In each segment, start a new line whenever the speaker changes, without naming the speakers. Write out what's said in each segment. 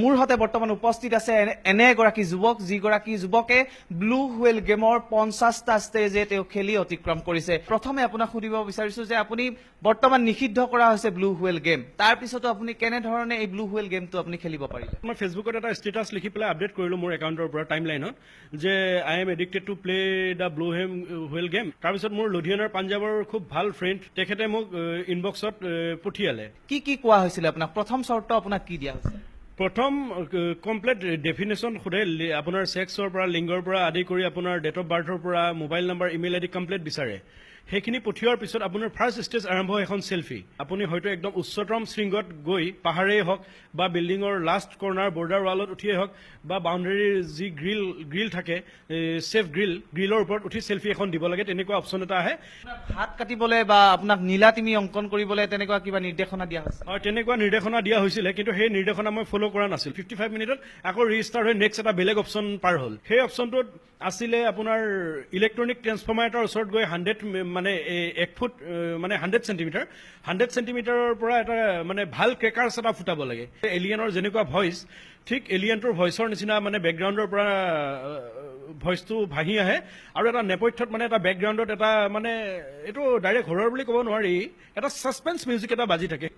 মোৰ সৈতে বৰ্তমান উপস্থিত আছে এনে এগৰাকী যুৱক, যিগৰাকী যুৱকে ব্লু হুৱেল গেমৰ 50টা ষ্টেজে তেওঁ খেলি অতিক্ৰম কৰিছে। প্ৰথমে আপোনাক সুধিব বিচাৰিছো যে আপুনি বৰ্তমান নিষিদ্ধ কৰা হৈছে ব্লু হুৱেল গেম, তাৰ পিছতো আপুনি কেনেধৰণে এই ব্লু হুৱেল গেমটো আপুনি খেলিব পাৰিলে?
মই ফেচবুকত এটা ষ্টেটাছ লিখি পেলাই আপডেট কৰিলোঁ মোৰ একাউণ্টৰ পৰা টাইম লাইনত যে "I am addicted to play the Blue Whale game." তাৰপিছত মোৰ লুধিয়ানাৰ পাঞ্জাৱৰ খুব ভাল ফ্ৰেণ্ড, তেখেতে মোক ইনবক্সত পঠিয়ালে।
কি কি কোৱা হৈছিলে আপোনাক? প্ৰথম চৰ্ত আপোনাক কি দিয়া হৈছিল?
প্ৰথম কমপ্লিট ডেফিনেশ্যন সোধে, আপোনাৰ ছেক্সৰ পৰা, লিংগৰ পৰা আদি কৰি আপোনাৰ ডেট অফ বাৰ্থৰ পৰা mobile number, email ID complete বিচাৰে। সেইখিনি পঠিওৱাৰ পিছত আপোনাৰ ফাৰ্ষ্ট ষ্টেজ আৰম্ভ হয় এখন চেলফি। আপুনি হয়তো একদম উচ্চতম শৃংগত গৈ, পাহাৰেই হওক বা বিল্ডিঙৰ লাষ্ট কৰ্ণাৰ বৰ্ডাৰ ৱালত উঠিয়েই হওক বা বাউণ্ডেৰীৰ যি গ্ৰিল থাকে, ছেফ গ্ৰিল, গ্ৰিলৰ ওপৰত উঠি চেলফি এখন দিব লাগে, তেনেকুৱা অপশ্যন এটা আহে।
হাত কাটিবলৈ বা আপোনাক নীলা তিমি অংকন কৰিবলৈ তেনেকুৱা কিবা নিৰ্দেশনা দিয়া হৈছে?
হয়, তেনেকুৱা নিৰ্দেশনা দিয়া হৈছিলে, কিন্তু সেই নিৰ্দেশনা মই ফ'ল' কৰা নাছিল। 55 মিনিটত আকৌ ৰিষ্টাৰ্ট হৈ নেক্সট এটা বেলেগ অপশ্যন পাৰ হ'ল। সেই অপশ্যনটোত আছিলে আপোনাৰ ইলেক্ট্ৰনিক ট্ৰেন্সফৰ্মাৰ এটাৰ ওচৰত গৈ 100 মানে 1 ফুট মানে 100 চেণ্টিমিটাৰ, 100 চেণ্টিমিটাৰৰ পৰা এটা মানে ভাল ক্ৰেকাৰ্ছ এটা ফুটাব লাগে। এলিয়েনৰ যেনেকুৱা ভইচ, ঠিক এলিয়েনটোৰ ভইচৰ নিচিনা মানে বেকগ্ৰাউণ্ডৰ পৰা ভইচটো ভাহি আহে আৰু এটা নেপথ্যত মানে এটা বেকগ্ৰাউণ্ডত এটা মানে এইটো ডাইৰেক্ট হৰৰ বুলি ক'ব নোৱাৰি, এটা ছাছপেন্স মিউজিক এটা বাজি থাকে।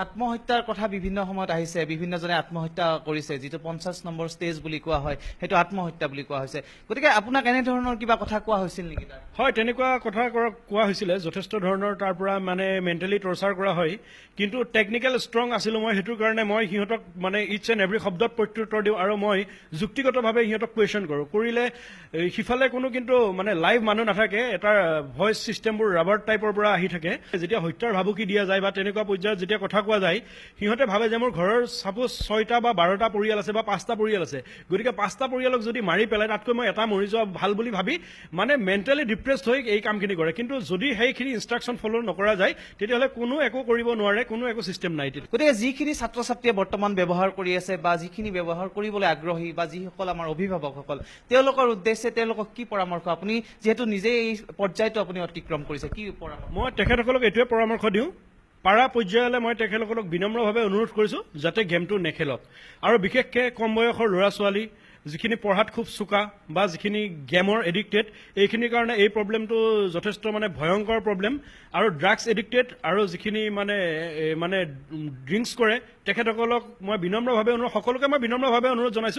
আত্মহত্যাৰ কথা বিভিন্ন সময়ত আহিছে, বিভিন্নজনে আত্মহত্যা কৰিছে। যিটো 50 নম্বৰ ষ্টেজ বুলি কোৱা হয়, সেইটো আত্মহত্যা বুলি কোৱা হৈছে। গতিকে আপোনাক এনেধৰণৰ কিবা কথা কোৱা হৈছিল নেকি তাৰ?
হয়, তেনেকুৱা কথা কোৱা হৈছিলে যথেষ্ট ধৰণৰ। তাৰ পৰা মানে মেণ্টেলি টৰ্চাৰ কৰা হয়। কিন্তু টেকনিকেল ষ্ট্ৰং আছিলোঁ মই, সেইটো কাৰণে মই সিহঁতক মানে ইচ এণ্ড এভৰি শব্দত প্ৰত্যুত্তৰ দিওঁ আৰু মই যুক্তিগতভাৱে সিহঁতক কুৱেশ্যন কৰোঁ। কৰিলে সিফালে কোনো কিন্তু মানে লাইভ মানুহ নাথাকে, এটা ভইচ ছিষ্টেমবোৰ ৰাবাৰ টাইপৰ পৰা আহি থাকে। যেতিয়া হত্যাৰ ভাবুকি দিয়া যায় বা তেনেকুৱা পৰ্যায়ত যেতিয়া কথা কোৱা যায়, সিহঁতে ভাবে যে মোৰ ঘৰৰ ছাপ'জ ছয়টা বা 12টা পৰিয়াল আছে বা পাঁচটা পৰিয়াল আছে, গতিকে পাঁচটা পৰিয়ালক যদি মাৰি পেলাই, তাতকৈ মই এটা মৰি যোৱা ভাল বুলি ভাবি মানে মেণ্টেলি ডিপ্ৰেছড হৈ এই কামখিনি কৰে। কিন্তু যদি সেইখিনি ইনষ্ট্ৰাকশ্যন ফ'ল' নকৰা যায়, তেতিয়াহ'লে কোনো একো কৰিব নোৱাৰে, কোনো একো ছিষ্টেম নাই তেতিয়া।
গতিকে যিখিনি ছাত্ৰ ছাত্ৰীয়ে বৰ্তমান ব্যৱহাৰ কৰি আছে বা যিখিনি ব্যৱহাৰ কৰিবলৈ আগ্ৰহী বা যিসকল আমাৰ অভিভাৱকসকল, তেওঁলোকৰ উদ্দেশ্যে তেওঁলোকক কি পৰামৰ্শ? আপুনি যিহেতু নিজেই এই পৰ্যায়টো আপুনি অতিক্ৰম কৰিছে, কি পৰামৰ্শ?
মই তেখেতসকলক এইটোৱে পৰামৰ্শ দিওঁ, পাৰা পৰ্যায়লৈ মই তেখেতসকলক বিনম্ৰভাৱে অনুৰোধ কৰিছোঁ যাতে গেমটো নেখেলক। আৰু বিশেষকৈ কম বয়সৰ ল'ৰা ছোৱালী, যিখিনি পঢ়াত খুব চোকা বা যিখিনি গেমৰ এডিক্টেড, এইখিনিৰ কাৰণে এই প্ৰব্লেমটো যথেষ্ট মানে ভয়ংকৰ প্ৰব্লেম। আৰু ড্ৰাগছ এডিক্টেড আৰু যিখিনি মানে ড্ৰিংকছ কৰে, তেখেতসকলক মই বিনম্ৰভাৱে অনুৰোধ, সকলোকে মই বিনম্ৰভাৱে অনুৰোধ জনাইছোঁ।